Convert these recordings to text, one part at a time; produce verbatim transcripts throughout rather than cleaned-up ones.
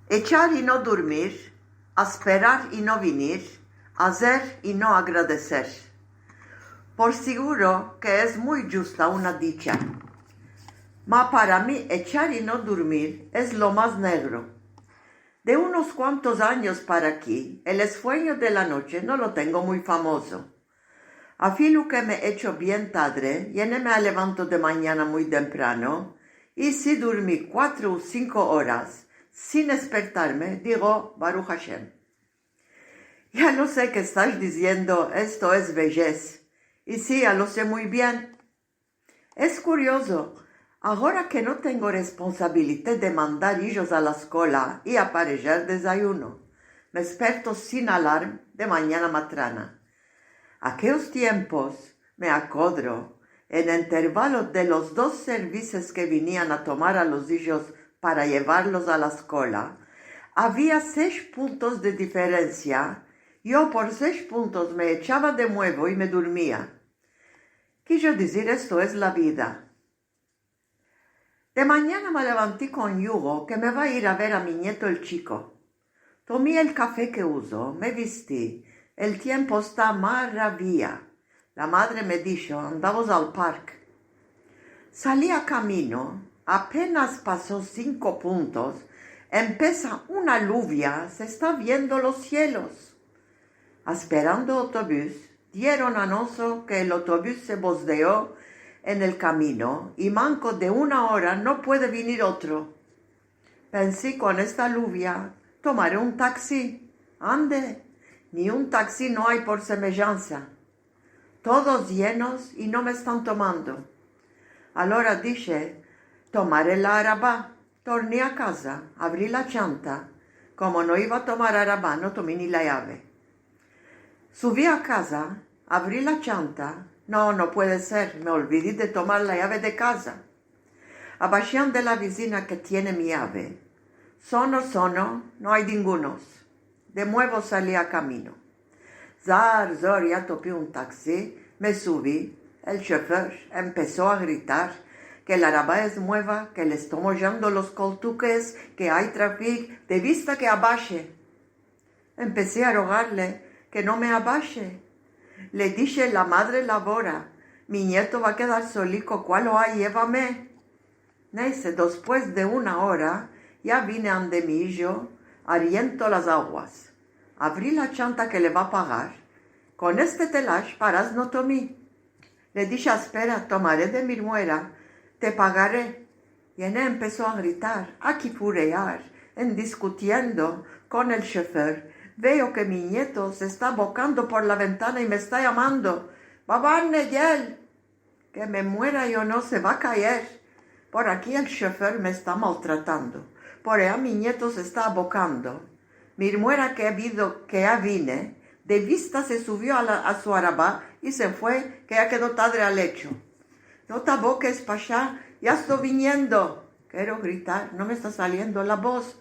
Echar i no durmir, asperar i no vinir, azer i no agradeser. Por siguro ke es muy djusta una dicha. Ma para mi, echar i no durmir es lo mas negro. De unos kuantos anyos para aki, el esfuenyo de la noche no lo tengo muy famozo. Afilu ke me echo bien tadre, yene me alevanto de manyana muy demprano, i si durmi kuatro u sinko oras, sin espertarme, digo, Baruh Ashem. Ya lo se ke estas diziendo, esto es vejez. I si, ya lo se muy bien. Es kuriozo, agora ke no tengo responsabilite de mandar ijos a la eskola i aparejar dezayuno, me esperto sin alarm de manyana matrana. Akeos tiempos, me akodro, en intervalo de los dos servises ke vinian a tomar a los ijos para yevarlos a la eskola, avia sesh puntos de diferensia, yo por sesh puntos me echava de muevo i me durmia. Kijo dizir, esto es la vida. De manyana me levanti kon yugo ke me va ir a ver a mi nieto el chiko. Tomi el kafe ke uzo, me visti. El tiempo esta maraviya. La madre me disho, andamos al park. Sali a kamino, apenas paso sinko puntos, empesa una luvia, se esta viendo los sielos. Asperando otobus, dieron anonso ke el otobus se bozdeo en el kamino i manko de una ora no puede vinir otro. Pensi, kon esta luvia, tomare un taksi. Ande, ni un taksi no ay por semejansa. Todos yenos i no me estan tomando. Alora dishe, tomare la araba. Torni a kaza, avri la chanta. Komo no iva a tomar araba, no tomi ni la yave. Suvi a kaza, avri la chanta. No, no puede ser, me olvidi de tomar la yave de kaza. Abashian de la vizina ke tiene mi yave. Sono, sono, no ay dingunos. De muevo sali a kamino. Zar, zor, ya topi un taksi, me suvi. El shofer empeso a gritar ke la araba es mueva, ke le eston moyando los koltukes, ke ay trafik, de vista ke abashe. Empesi a rogarle ke no me abashe. Le dishe, la madre lavora, mi nieto va a kedar soliko, kual lo ay, yevame. Neise, despues de una ora, ya vine ande mi ijo, ariento las aguas. Avri la chanta ke le va a pagar. Kon este telash, paras no tomi. Le dishe, espera, tomare de mi muera, te pagare. Yene empeso a gritar, a kipurear, en diskutiendo kon el shofer. Veo ke mi nieto se esta bokando por la ventana i me esta yamando, Baba, Neyel, ke me muera yo no, se va a kaer. Por aki el shofer me esta maltratando. Por aya mi nieto se esta abokando. Mi muera ke ha avido, ke ya vine, de vista se suvio a la, a su araba i se fue, ke ya kedo tadre al echo. No te abokes, pasha, ya esto viniendo. Kero gritar, no me esta saliendo la boz.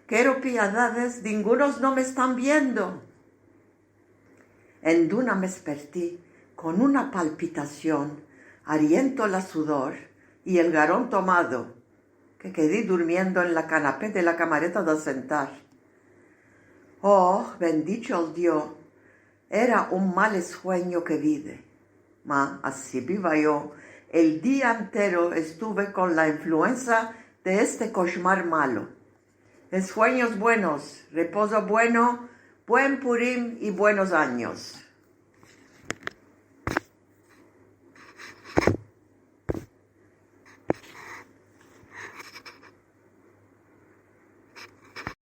Kero piadades, dingunos no me estan viendo. En duna me esperti kon una palpitasion, ariento la sudor i el garon tomado, ke kedi durmiendo en la kanape de la kamareta de asentar. Oh, bendicho el Dio, era un mal esfuenyo ke vide. Ma, ansi biva yo, el dia entero estuve kon la influensa de este koshmar malo. Esfuenyos buenos, repozo bueno, buen Purim i buenos anyos.